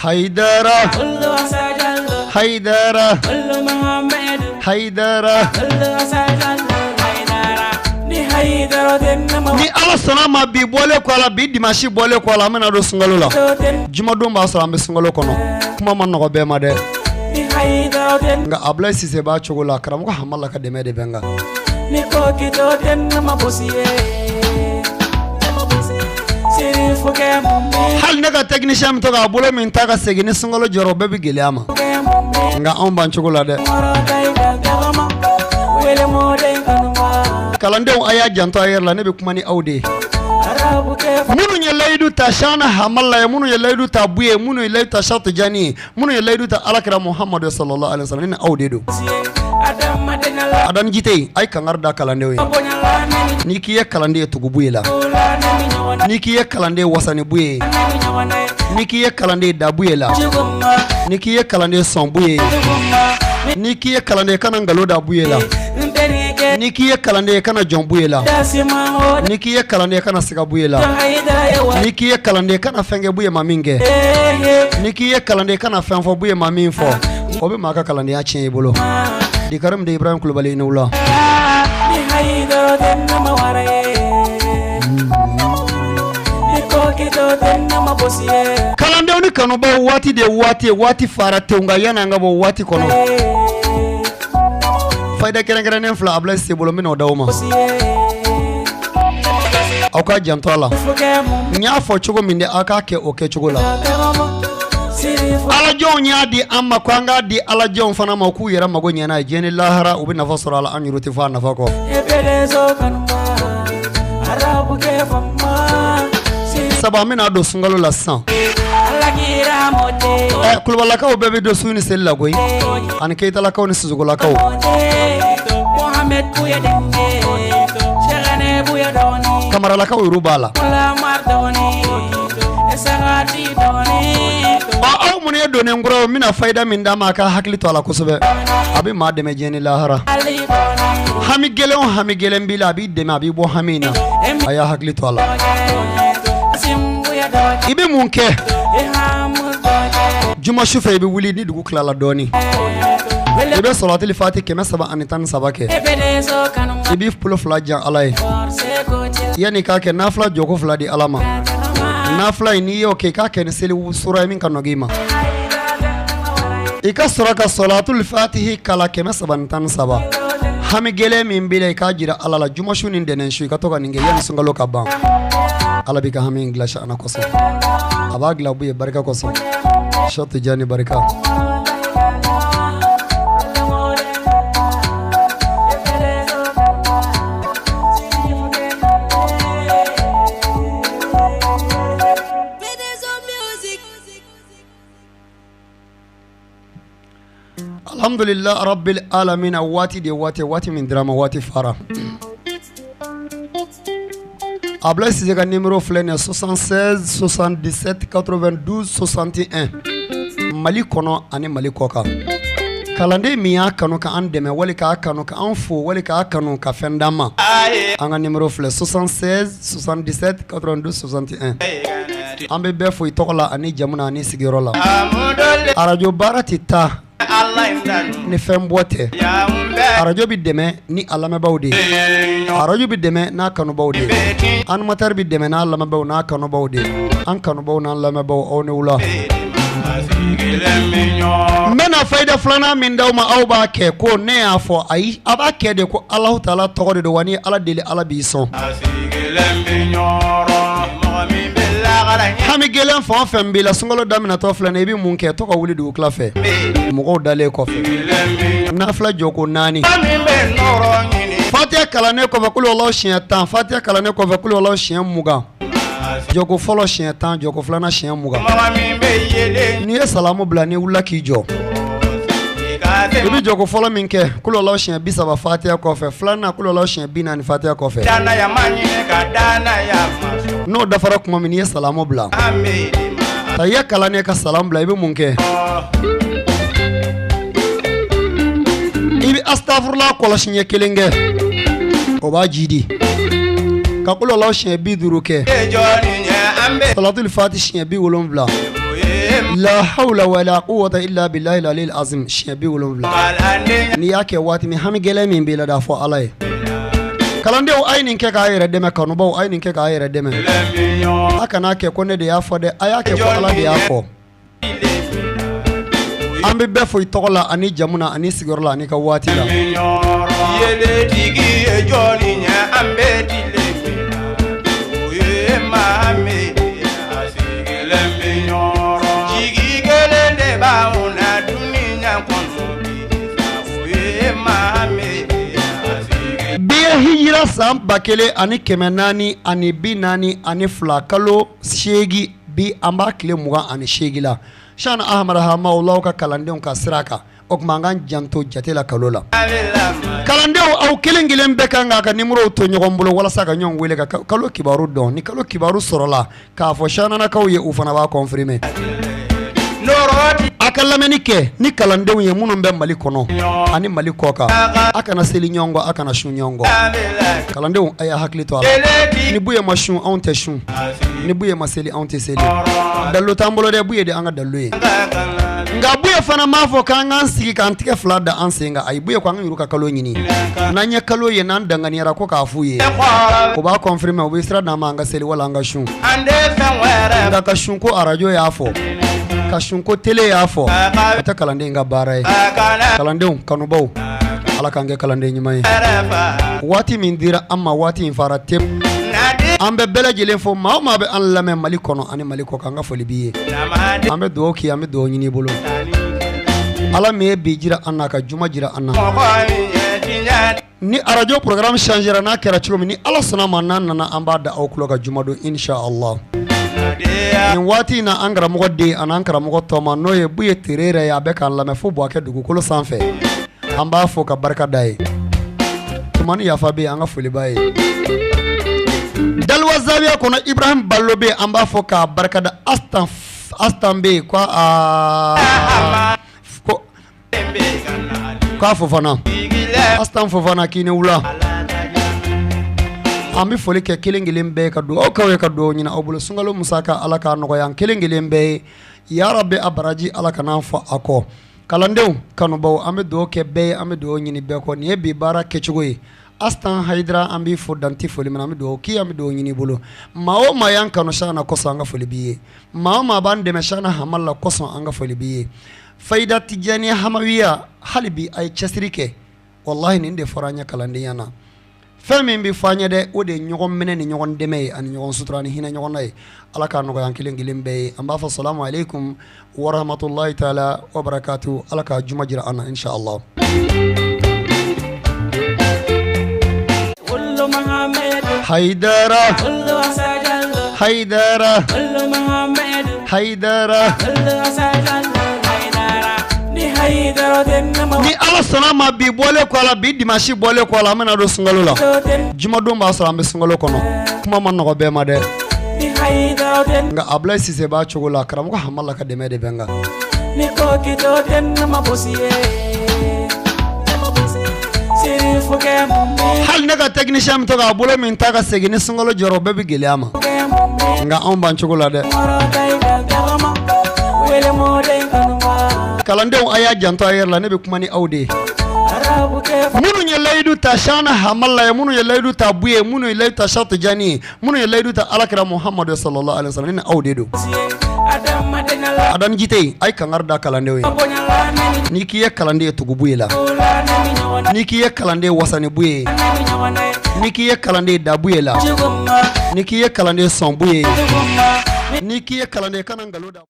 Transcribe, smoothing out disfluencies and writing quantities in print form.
Hayidara, Hayidara, Hayidara. Ni Ala sɔnna ma, bi bɔlen kɔ a la, bi dimanche bɔlen kɔ a la, an bɛna don sunkalo la. Jumadon b'a sɔrɔ an bɛ sunkalo kɔnɔ. Kuma ma nɔgɔ bɛɛ ma dɛ, nka Abulayi Sise b'a cogo la. Karamɔgɔ Hamala ka dɛmɛ de bɛ n kan. Hali ne ka technicien bɛ to k'a bolo min ta ka segin ni sunkalo jɔra, o bɛɛ bɛ gɛlɛya ma, nka anw b'an cogo la dɛ. Kalandenw, a y'a janto a yɛrɛ la. Ne bɛ kuma ni aw de ye, minnu ye layidu ta Shana Hamala ye, minnu ye layidu ta Buye, minnu ye layidu ta Shɛ Tijani ye, minnu ye layidu ta Alakira Muhamadu sallallahu alaihi wasallam. Ne ni aw de don. Adani Jite, a ye kangari da kalandenw ye. N'i k'i ye kalanden ye, tugu Buye la. N'i k'i ye kalanden ye, wasa ni Buye ye. N'i k'i ye kalanden ye, da Buye la. N'i k'i ye kalanden ye, sɔn Buye ye. N'i k'i ye kalanden ye, kana nkalon da Buye la. N'i k'i ye kalanden ye, kana jɔn Buye la. N'i k'i ye kalanden ye, kana siga Buye la. N'i k'i ye kalanden ye, kana fɛn kɛ Buye ma min kɛ. N'i k'i ye kalanden, kana fɛn fɔ Buye ma min fɔ. O bɛ maa ka kalandenya tiɲɛ i bolo. Dikarim de Ibrahim Kulubali, i ni wula. Kalandenw ni kanubaw, waati de waati ye, waati fara tewu. Nka yanni an ka bɔ waati kɔnɔ, fayida kɛrɛnkɛrɛnnen fila Abulayi Sise bolo, n bɛna o d'aw ma. Aw ka janto a la. N y'a fɔ cogo min de, aw k'a kɛ o kɛcogo la. Alajɔnw y'a di an ma ko an k'a di alajɔnw fana ma, k'u yɛrɛ mago ɲɛ n'a ye diɲɛ ni lahara. U bɛ nafa sɔrɔ a la, an yɛrɛ tɛ fɔ a nafa kɔ. Sabu an bɛna don sunkalo la sisan. Kulubalakaw bɛɛ bɛ don sun ni seli la koyi, ani Keyitalakaw ni Sisokolakaw. Kamaralakaw yɛrɛ b'a la. Aw minnu ye donnen kura ye, n bɛna fayida min d'a ma, a ka hakili to a la kosɛbɛ. A bɛ maa dɛmɛ diɲɛ ni lahara. Hami gɛlɛn o hami gɛlɛn b'i la, a b'i dɛmɛ, a b'i bɔ hami in na. A y'a hakili to a la. I bɛ mun kɛ? Juma su fɛ, i bɛ wuli ni dugu tilala dɔɔnin, i bɛ salatili fati 313 kɛ. I b'i bolo fila jan Ala ye. Yanni k'a kɛ, nafila jɔko fila di Ala ma. Nafila in, n'i y'o kɛ, i k'a kɛ ni seli sura ye min ka nɔgɔ i ma. I ka sɔrɔ ka salatuli fatihi kalan 313. Hami gɛlɛn min b'i la, i k'a jira Ala la. Juma su ni ntɛnɛn su, i ka to ka nin kɛ yanni sunkalo ka ban. Ala b'i ka hami in dilan Shana kosɔn, a b'a dilan Buye barika kosɔn, Shɛ Tijani barika. Alhamdulillah rabbil alamin. Waati de waati, waati min dira ma, waati fara. Abulayi Sise ka numéro filɛ nin ye: 76 77 92 61. Mali kɔnɔ ani Mali kɔ kan, kalanden min y'a kanu ka an dɛmɛ, wali k'a kanu ka an fo, wali k'a kanu ka fɛn d'an ma, an ka numéro filɛ: 76 77 92 61. An bɛ bɛɛ fo i tɔgɔ la ani jamu na ani sigiyɔrɔ la. Arajo baara tɛ taa ni fɛn bɔ tɛ. Arajo bɛ dɛmɛ ni a lamɛnbaaw de ye. Arajo bɛ dɛmɛ n'a kanubaw de ye. Animateur bɛ dɛmɛ n'a lamɛnbaaw n'a kanubaw de ye. An kanubaw n'an lamɛnbaaw, aw ni wula. N bɛna fayida filanan min d'aw ma, aw b'a kɛ ko ne y'a fɔ. Ayi, a b'a kɛ de ko Alahu taala tɔgɔ de don wa. Ni Ala deli, Ala b'i sɔn. Hami gɛlɛn fɛn o fɛn b'i la, sunkalo daminɛtɔ filɛ nin, i bɛ mun kɛ? To ka wuli dugutila fɛ, mɔgɔw dalen kɔfɛ, nafila jɔko naani, fatiya kalannen kɔfɛ, kulu walahu siɲɛ 10, fatiya kalannen kɔfɛ, kulu walahu siɲɛ 20, jɔko fɔlɔ siɲɛ 10, jɔko filanan siɲɛ 20. N'i ye salamu bila, n'i wulila k'i jɔ, i bɛ jɔko fɔlɔ min kɛ, kulu walahu siɲɛ 30 fatiya kɔfɛ, filanan, kulu walahu siɲɛ 40 fatiya kɔfɛ. N'o dafara tuma min, n'i ye salamu bila, tahiya kalannen ka salamu bila, i bɛ mun kɛ? I bɛ astafurula kɔlɔsi ɲɛ kelen kɛ, o b'a jidi ka kulu walahu siɲɛ 50 kɛ, salatuli fati siɲɛ 70. La hawla wala quwwata illa billahi al-aliyyil azim siɲɛ 70. N'i y'a kɛ waati min hami gɛlɛn min b'i la d'a fɔ Ala ye. Kalandenw a ye nin kɛ k'a yɛrɛ dɛmɛ, kanubaw a ye nin kɛ k'a yɛrɛ dɛmɛ. A kana kɛ ko ne de y'a fɔ dɛ, a y'a kɛ ko Ala de y'a fɔ. An bɛ bɛɛ fo i tɔgɔ la ani jamu na ani sigiyɔrɔ la ani ka waati la. Bi ye hijira san 1442 kalo 8 bi an b'a tile 28 la. Cheikhna Ahmad Hamawula ka kalandenw ka sira kan, o tuma an k'an janto jate la kalo la. Kalandenw aw kelen kelen bɛɛ kan k'a ka numéro to ɲɔgɔn bolo walasa ka ɲɔgɔn wele ka kalo kibaru dɔn. Ni kalo kibaru sɔrɔla k'a fɔ Chananakaw ye, u fana b'a confirmer. A ka lamɛnni kɛ ni kalandenw ye minnu bɛ Mali kɔnɔ ani Mali kɔ kan. A kana seli ɲɔgɔn kɔ, a kana sun ɲɔgɔn kɔ. Kalandenw a y'a hakili to a la. Ni Buye ma sun, anw tɛ sun. Ni Buye ma seli, anw tɛ seli. Dalilu t'an bolo dɛ, Buye de an ka dalilu ye. Nka Buye fana m'a fɔ k'an k'an sigi k'an tigɛ fila da an sen kan. Ayi, Buye ko an ka yuru ka kalo ɲini. N'an ye kalo ye, n'an danganiyara ko k'a f'u ye, u b'a confirmer, u bɛ sira d'an ma an ka seli wala an ka sun. Nka ka sun ko arajo y'a fɔ, ka sun ko télé y'a fɔ, o tɛ kalanden ka baara ye. Kalandenw kanubaw, Ala k'an kɛ kalanden ɲuman ye. Waati min dira an ma, waati in fara te. An bɛ bɛɛ lajɛlen fo, maa o maa bɛ an lamɛn Mali kɔnɔ ani Mali kɔ kan, an ka foli b'i ye. An bɛ dugawu k'i ye, an bɛ dugawu ɲini i bolo. Ala min ye bi jira an na, ka juma jira an na. Ni arajo programme changera, n'a kɛra cogo min, ni Ala sɔnna ma, n'an nana an b'a da aw tulo kan juma don insha Allah. Nin waati in na, an karamɔgɔ den ani an karamɔgɔ tɔma, n'o ye Buye Tere yɛrɛ ye, a bɛ k'an lamɛn fo Buwakɛ dugukolo sanfɛ. An b'a fo ka barika da ye. Tumani yafa bɛ yen, an ka foli b'a ye. Daliwa Zawiya kɔnɔ, Ibrahim Ballo bɛ yen, an b'a fɔ k'a barika da. Astan Astan bɛ yen ko aa ko k'a Fofana, Astan Fofana k'i ni wula. An bɛ foli kɛ kelen kelen bɛɛ ka dugawu k'aw ye, ka dugawu ɲini aw bolo. Sunkalo musaka, Ala k'a nɔgɔya an kelen kelen bɛɛ ye. Ya Rabbi, a baraji Ala kana fɔ a kɔ. Kalandenw kanubaw, an bɛ dugawu kɛ bɛɛ ye, an bɛ dugawu ɲini bɛɛ kɔ. Nin ye bi baara kɛcogo ye. Astan Hayidara, an b'i fo danti foli min na, an bɛ dugawu k'i, an bɛ dugawu ɲini i bolo. Maa o maa y'an kanu Cheikhna kosɔn, an ka foli b'i ye. Maa o maa b'an dɛmɛ Cheikhna Hamala kosɔn, an ka foli b'i ye. Fayida Tijaniya Hamawiya, hali bi a ye cɛsiri kɛ. Walahi, nin de fɔra an ye kalandenya na. Fɛn min bɛ fɔ an ye dɛ, o de ye ɲɔgɔn minɛ ni ɲɔgɔn dɛmɛ ye ani ɲɔgɔn sutura ni hinɛ ɲɔgɔn na ye. Ala k'a nɔgɔya an kelen kelen bɛɛ ye. An b'a fɔ salamu aleykum warahmatulahi taala wa barakatu. Ala ka juma jira an na insha Allah. Hayidara Hayidara Hayidara. Ni Ala sɔnna ma, bi bɔlen kɔ a la, bi dimanche bɔlen kɔ a la, an bɛna don sunkalo la. Jumadon b'a sɔrɔ an bɛ sunkalo kɔnɔ. Kuma ma nɔgɔ bɛɛ ma dɛ, nka Abulayi Sise b'a cogo la. Karamɔgɔ Hamala ka dɛmɛ de bɛ n kan. Hali ne ka technicien bɛ to k'a bolo min ta ka segin ni sunkalo jɔra, o bɛɛ bɛ gɛlɛya ma, nka anw b'an cogo la dɛ. Kalandenw a y'a janto a yɛrɛ la, ne bɛ kuma ni aw de ye. Minnu ye layidu ta Cheikhna Hamala ye, minnu ye layidu ta Buye, minnu ye layidu ta Cheikh Tijani ye, minnu ye layidu ta alakira Muhamadu sallallahu alaihi wasallam, ne ni aw de don. Adani Jite, a ye kangari da kalandenw ye. N'i k'i ye kalanden ye, tugu Buye la. N'i k'i ye kalanden, wasa ni Buye ye. N'i k'i ye kalanden, da Buye la. N'i k'i ye kalanden, sɔn Buye ye. N'i k'i ye kalanden, kana nkalon da.